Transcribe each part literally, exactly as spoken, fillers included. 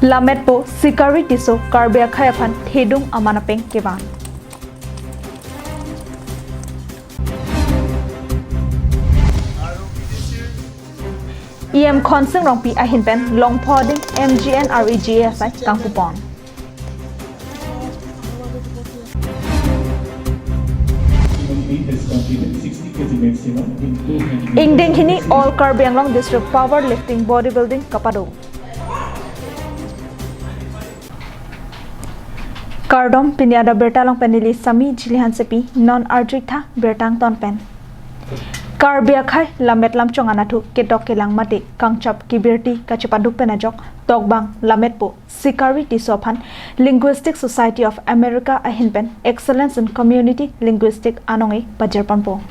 Lametpo Sikari Tisso Karbi akhei aphan thedung aman apeng kevan. E M Khonsing Rongpi ahin pen Longpho ading M G N R E G A asai kangkupon. Ingdeng hini All Karbi Anglong District Power Lifting Bodybuilding kapado. Kardom, pini adap birta along pen neli Sami Jili Hansepi, non arjuitha birta angton pen. Karbi akhei lamet lamchong anatthu ketok kelang mate kangchap kebirti kachepaduk pen ajok tokbang lametpo Sikari Tisso aphan Linguistic Society of America ahin pen Excellence in Community Linguistic anong-e pajirponpo.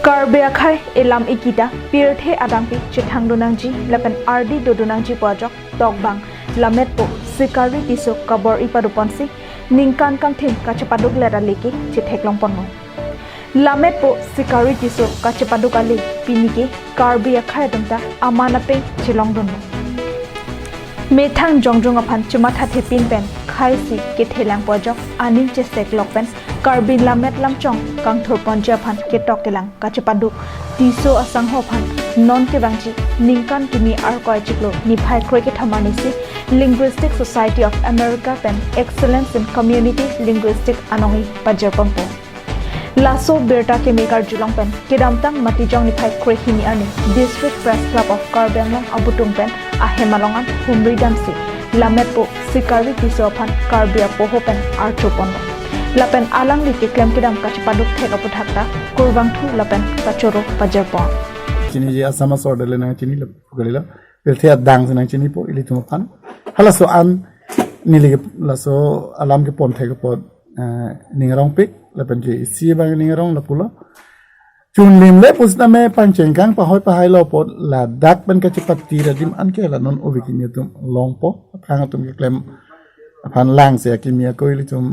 Karbi akhei elam ikita pirthe adangpi chethangdun nangji lapen ardi dodun nangji pu ajok tokbang lametpo Sikari Tisso kabor-i padoponsi ningkan kangthim kachepaduk let aleke chetheklongponlo. Lametpo Sikari Tisso kachepaduk ale pini ke Karbi akhei atum ta aman apeng chelongdunlo. Methang jongjong aphan chemathathepin pen khaisi kethelangpo ajok aning cheseklok pen Karbi lamet lamchong kangthurponji aphan ketok kelang kachepaduk Tisso asangho aphan non kevangji ningkan kimi Arkoi achiklo niphai krekethom arnisi Linguistic Society of America pen Excellence in Community Linguistic anong-e pajirponpo. Laso birta keme karjulong pen kedamtang Matijong niphai krehini arni District Press Club of Karbi Anglong abutung pen ahem along an humri damsi lametpo Sikari Tisso aphan Karbi apoho pen archoponlo. Lapen alangli keklem kedam kachepaduk thek aputhak ta kurvangthu lapen kachoro pajirpon. Chiniji Assam asor dale nangchinilo, kalilo. Pirthe adang si nangchinipo ilitum aphan. Halaso an neli ke laso alam kepon thek apot, eh, ning arongpik lapen ke isi abang ning arong lapulo. Chunlimle pusitame pangchengkang pahoi pahailo apot ladak pen kachepatir adim anke la non ove kimi atum longpo. Aphang atum keklem aphan lang si akimi ako ilitum,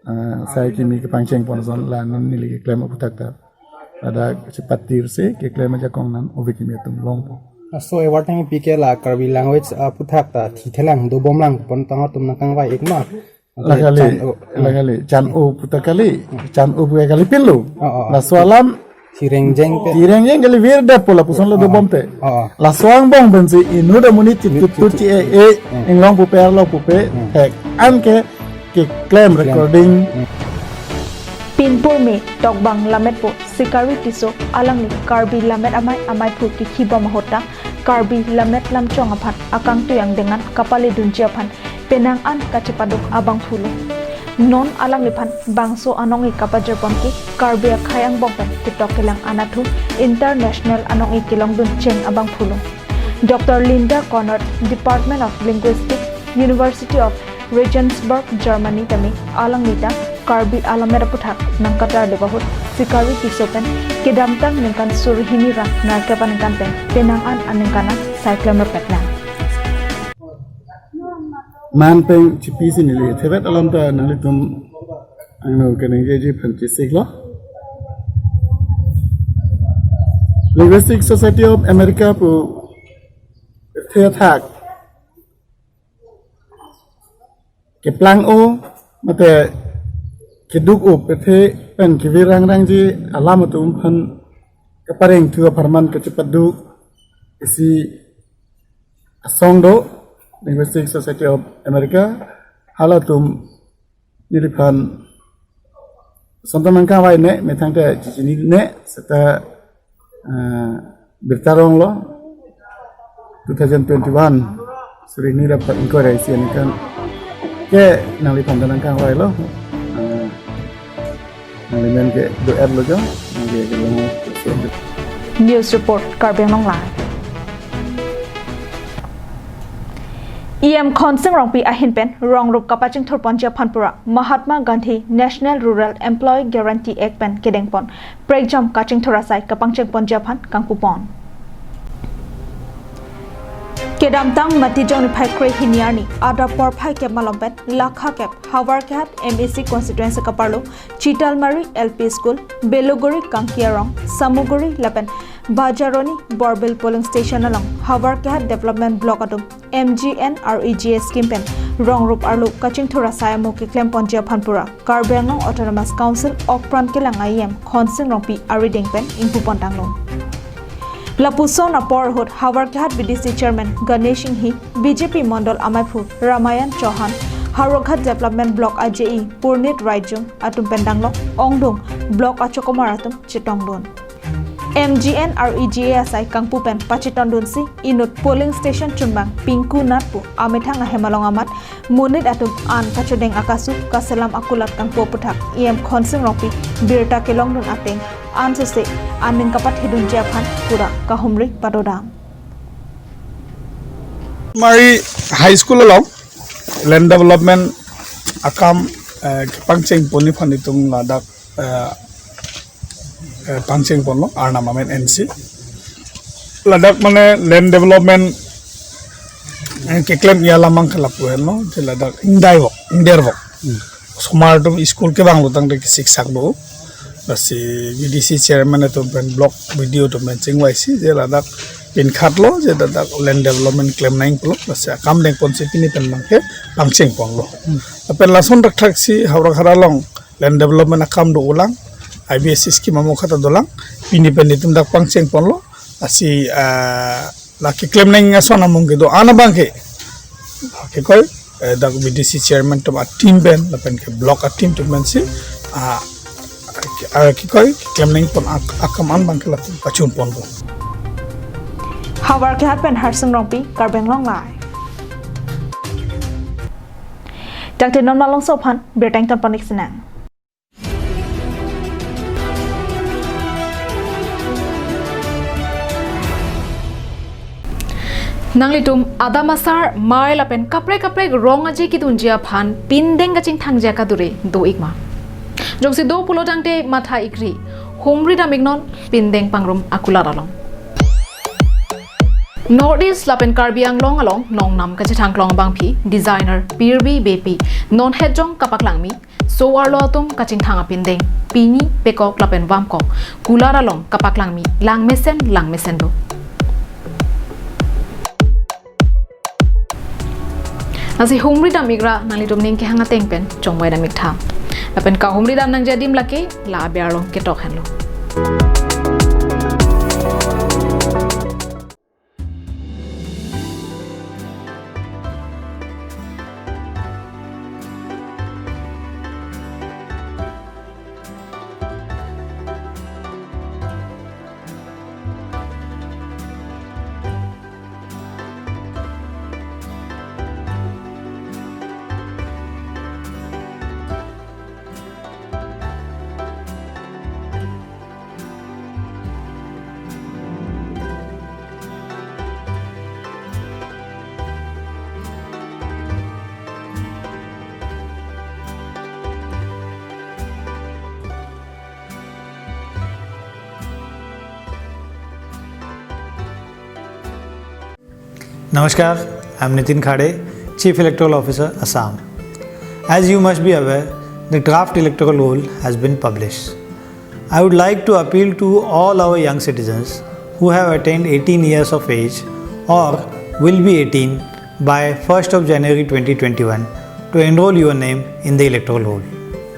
eh, sai kimi kepangchengpon ason la non neli keklem aputhak ta ladak chepatir si keklem ajakong non ove kimi atum longpo. So award tangpi ke la Karbi language aputhak ta thithelang dobomlang pon tang atum nangkangvai-ik ma. La kali, Chan-o. La kali, chan-o pu ta kali, chan-o pu kalipinlo. Oh, oh. Laso alam thirengjeng pe. Thirengjeng kali virdetpo lapuson lo dobom te. Oh, oh. Laso angbong pensi inut amonit chitutut chi-e-e, hmm, inglong pupe arlo pupe, hmm, thek anke keklem, keklem, recording. Hmm. Pinpur me tokbang lametpo Sikari Tisso alangli Karbi lamet amei ameiphu kikhibom ahut ta Karbi lamet lamchong aphan akangtui angdeng an kapaledunji aphan penang an kachepaduk abangphulo. Non alangliphan bangso anong-e kapajirpon ke Karbi akhei angbong pen ketok kelang anatthu international anong-e kelongdun cheng abangphulo. Doctor Linda Konrad, Department of Linguistics, University of Regensburg, Germany tame alangli ta Karbi alamet aputhak nangkatarlip ahut Sikari Tisso pen kedamtang ningkan suri hini ra nerkep aningkan pen penang an aningkan an sai klemrepet nang. Man pen chipisi neli thevet alam ta nanglitum angno keningjeji aphan chesiklo. Linguistic Society of America pu pirthe athak keplang-o mate keduk-o pirthe pen kevirang rangji alam atum aphan kaparengthu apharman kachepaduk isi asong do, Linguistic Society of America, halatum neliphan sonta nangkangvai ne, methang te chichinine, seta, eh, birta ronglo, two thousand twenty-one, suri hini ra ingkoi ra isi aningkan ke nangliphan ta nangkangvailo. Eh, Nangli men ke do-etlo jo, nangli ke long. News report, Karbi Anglong Live. E M Khonsing Rongpi ahin pen rongrup kapachingthurponji aphan pura Mahatma Gandhi National Rural Employee Guarantee Act pen kedengpon prekjam kachingthur asai kapangchengponji aphan kangkupon. Kedamtang Matijong niphai krehini arni adap porphai kep malom pen lakha kep Howraghat M A C constituency kaparlo Chitalmari L P School, Beloguri Kangki Arong, Samuguri lapen Bajaroni Borbil polling station along Howraghat Development Block atum M G N R E G A scheme pen rong rup arlo kachingthur asai amo keklem ponji aphan pura Karbi Anglong Autonomous Council okpran kelang I E M Khonsing Rongpi arideng pen ingpu pon tanglo. Lapuson apor ahut Howraghat B D C Chairman Ganesh Enghi, B J P Mondol amaiphu Ramayan Chauhan, Howraghat Development Block A J E Purnit Raijung atum pen danglok ongdung block achokomar atum chetongdun. M G N R E G A asai kangpu pen pachetongdunsi inut polling station chunbang Pinku Nath pu amethang ahem along amat monit atum an kachodeng akasu kaselam akulat kangpu aputhak E M Khonsing Rongpi birta kelongdun ateng ansose aning kapathidunji aphan pura kahumri padodam. Mari High School along land development akam, eh, pangcheng pon aphan itum ladak, eh, eh, pangcheng ponlo, arnam amen N C. Ladak mane land development, eh, keklem ya lamang ke lapu henlo, je ladak ingdai vok, ingder vok. Osomar atum school kevanglo tangte kesik sak do. Lasi B D C chairman atum pen block B D O atum pen chingvaisi je ladak pinkhatlo je ladak land development klem nangji pulo. Lasi akam dengponsi pini pen abangke pangcheng ponlo. Lapen lason thakthak si Howraghat along land development akam do-olang, I B S scheme amo khat dolang, pini pen itum dak pangcheng ponlo. Lasi, ah, la keklem nangji ason among kedo-an abangke, ke koi, eh, dak B D C chairman atum a-team pen lapen ke block a-team atum pensi, ah, ah, ke koi, keklem nangji pon ak-, akam an abangke latum kachun ponpo. Howraghat pen Harsing Rongpi, Karbi Anglong Live. Tangte non malongso aphan birta ington pon-ik sinang. Nanglitum adam asar, mei lapen kaprek kaprek rong aje kedunji aphan pindeng kachingthangji akadure do-ik ma? Jongsi do pulo tangte matha-ikri, humri dam-iknon pindeng pangrum akulat along. North East lapen Karbi Anglong along nongnam kachethang klong abangpi designer Pirbi Beypi non hetjong kapaklangmi so-arlo atum kachingthang apindeng pini pekok lapen vamkok kulat along kapaklangmi langmesen langmesen do. Lasi humri dam-ikra nanglitum ning kehang ateng pen chongvai dam-ik tha. Lapen kahumri dam nangji adim lake la aber along ketok henlo. Namaskar, I am Nitin Khade, Chief Electoral Officer, Assam. As you must be aware, the draft electoral roll has been published. I would like to appeal to all our young citizens who have attained eighteen years of age or will be eighteen by first of January twenty twenty-one to enroll your name in the electoral roll.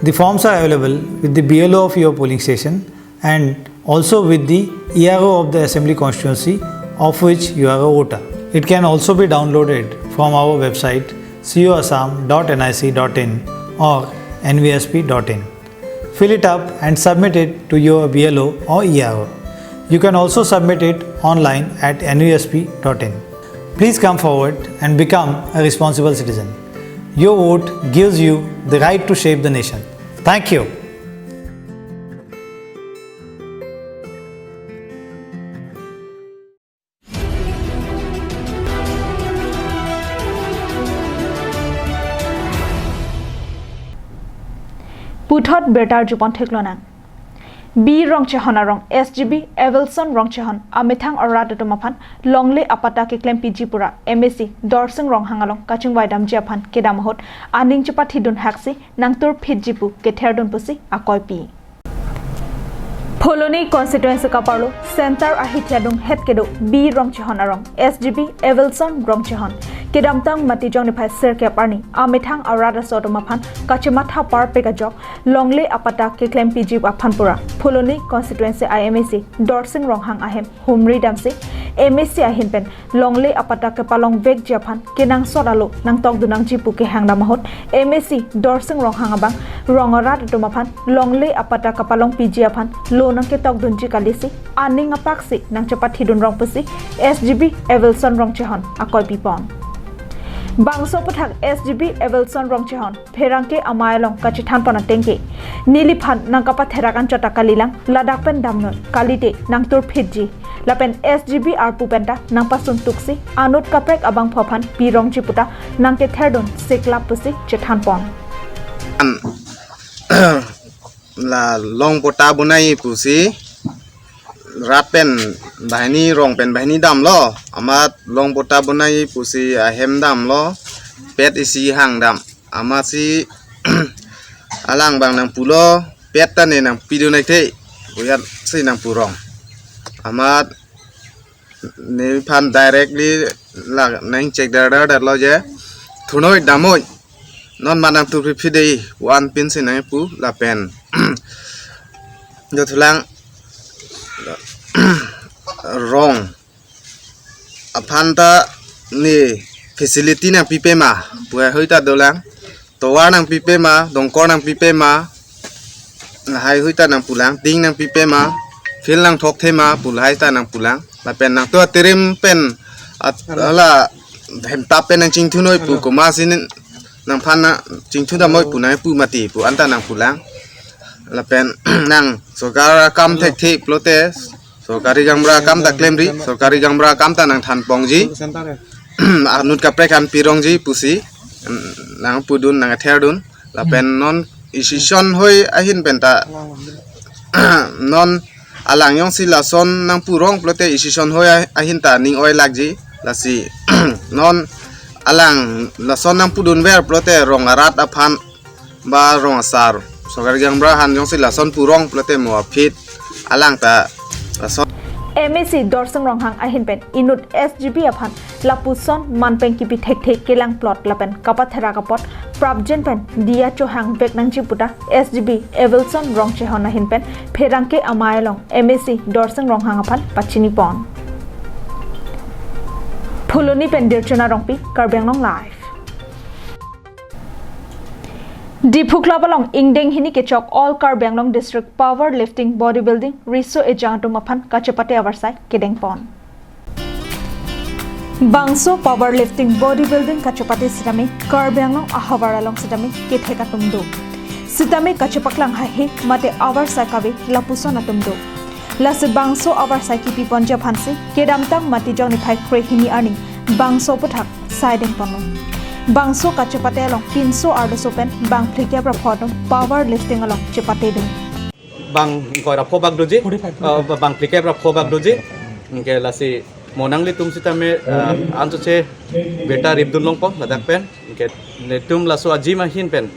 The forms are available with the B L O of your polling station and also with the E R O of the assembly constituency of which you are a voter. It can also be downloaded from our website C O Assam dot N I C dot in or N V S P dot in. Fill it up and submit it to your B L O or E R O. You can also submit it online at N V S P dot in. Please come forward and become a responsible citizen. Your vote gives you the right to shape the nation. Thank you. Puthot birta arjupon theklonang. B Rongchehon arong S G B Evelson Rongchehon amethang arat atum aphan longle apatta keklempiji pura M A C Dorsing Ronghang along kachingvai damji aphan kedam ahut aning chepathidun haksi nangtur phitji pu ketherdun pusi akoipi. Phuloni constituency kaparlo Center ahithi adung het kedo B Rongchehon arong S G B Evelson Rongchehon kedamtang Matijong niphai sirkep arni amethang arat aso atum aphan kachematha parpek ajok longle apatta keklem piji aphan pura Phuloni constituency I M A C Dorsing Ronghang ahem humri damsi M A C ahin pen longle apatta kepalong vekji aphan kenangsot alo nangtokdun nangji pu kehang dam ahut M A C Dorsing Ronghang abang rong arat atum aphan longle apatta kepalong piji aphan lo nangketokdunji kalisi aning apaksi nangchepathidun rong pusi S G B Evelson Rongchehon akoi pipon. Bangso aphuthak S G B Evelson Rongchehon pherangke amei along kachethan pon ateng ke neliphan nangkapatherak anchot ta kalilang, ladak pen damnoi kalite nangtur phitji lapen S G B arpu penta nangpasun tuksi anut kaprek abangphu aphan pirongji puta nangketherdun siklap pusi chethan pon. An la long patta bonai pusi rat pen banghini, rong pen banghini damlo, amat long patta bonai pusi ahem damlo, pet isi hang dam, amatsi alang abang nangpulo, pet ta ne nangpidun nai the, kuyat si nangpu rong. Amat nephan directly la nang check dar dar dar lo je, thunoi damoi, non ma nangtur phitphit dei pu an pinsi nangpu lapen dothulang rong aphan ta ne facility nangpipe ma pu hei ta dolang, tovar nangpipe ma, dongkor nangpipe ma, lahai hui ta nangpulang, tin nangpipe ma, field nangthokthe ma pu lahai ta nangpulang. Lapen nangtum atirim pen at-, hala hemtap pen nangchingthunoi pu, komatsi nangphan nangchingthun damnoi pu nangpu mati pu anta nangpulang. Lapen nang sorkar akam thekthe pulote, sorkari gaonbura akam ta klemri, sorkari gaonbura akam ta nangthan pongji, anut kaprek aphan pirongji pusi nangpudun, nangtherdun. Lapen non isi son hoi ahin penta non alang jongsi lason nangpu rong pulote isi son hoi ahin ta ning oi lakji, lasi non alang lason nangpudunver pulote rong arat aphan ba rong asar, sorkari gaonbura aphan jongsi lason pu rong pulote mo aphi alang ta lason. M A C Dorsing Ronghang ahin pen inut S G B aphan lapuson manpeng kipi thekthe kelang plot lapen kapatherak apot prapjin pen diya chohang vek nangji puta S G B Evelson Rongchehon ahin pen pherangke amei along M A C Dorsing Ronghang aphan pachini pon. Phuloni pen Dirchona Rongpi, Karbi Anglong Live. Diphu Club along ingdeng hini kechok All Karbi Anglong District Power Lifting Body Building riso ejang atum aphan kachepate avarsai kedeng pon. Bangso Power Lifting Body Building kachepate sitame Karbi Anglong ahavar along sitame kethek atum do. Sitame kachepaklang haihe mate avarsai kave lapuson atum do. Lasi bangso avarsai kipi ponji aphansi kedamtang Matijong niphai krehini arni bangso aphuthak saideng ponlo. Bangso kachepate along pinso arloso pen bang phlikep ra pho atum power lifting along chepate do. Bang ingkoi ra pho bak doji, forty-five, uh, forty-five. Bang phlikep ra pho bak doji. Anke lasi mo nanglitum sitame, uh, anchot che birta ripdun longpo ladak pen. Anke netum laso a-gym ahin pen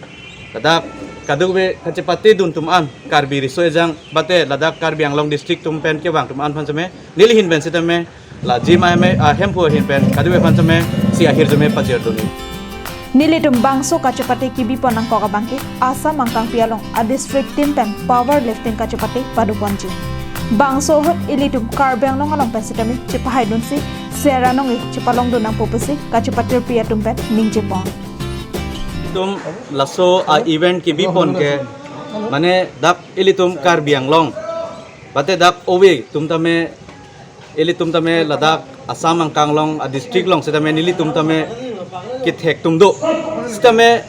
ladak kadokave kachepatedun atum an, Karbi riso ejang mate ladak Karbi Anglong District atum pen kevang atum an aphan sitame neli ahin pen sitame la gym ahem, ahemphu ahin pen kadokave aphan sitame isi ahirjume pajirdun. Nelitum bangso kachepate kibi pon nangkok abangke Assam angkangpi along a-district team pen power lifting kachepate pado ponji. Bangso ahut ilitum Karbi Anglong along pen sitame chepahaidunsi ser anong-e chepalongdun nangpo pusi kachepatirpi atum pen ningje pon. Ilitum laso a-event kibi pon ke mane dak ilitum Karbi Anglong mate dak ove atum tame, ilitum tame ladak Assam angkang along a-district along sitame nelitum tame kethek atum do. Sitame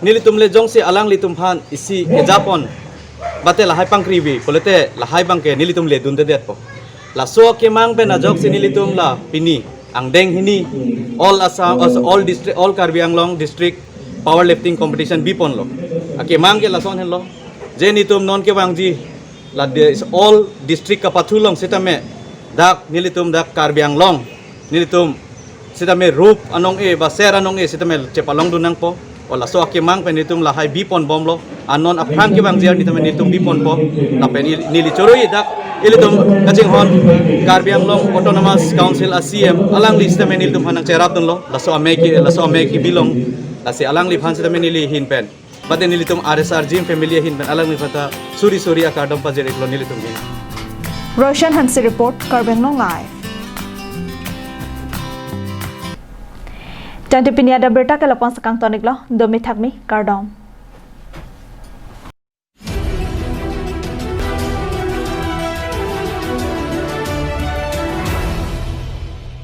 nelitum le jongsi alanglitum aphan isi keja pon mate lahai pangkrivi pulote lahai abangke nelitum ledunde detpo. Laso akemang pen ajoksi nelitum la pini angdeng hini All Assam, all district, All Karbi Anglong District Power Lifting Competition bi ponlo. Akemang ke lason henlo. Je netum non kevangji la dis-, all district kapathu along sitame dak nelitum dak Karbi Anglong nelitum sitame rup anong-e ba ser anong-e sitame chepalongdun nangpo. O laso akemang pen nelitum lahai bipon bomlo. Anon aphrang kevangji arni tame nelitum biponpo. Lapen il- neli choro-i dak ilitum kachinghon Karbi Anglong Autonomous Council a C M alangli sitame nelitum aphan nangcherapdunlo. Laso amei ke laso amei kebilong. Lasi alangliphan sitame neli ahin pen, mate nelitum R S R Jim family ahin pen alangliphan ta suri suri akardom pajir-iklo nelitum ahin. Roshan Hanse report, Karbi Anglong Live. Tangte pini adap abirta ke lapu-an si kangton-iklo, domi thakmi, kardom.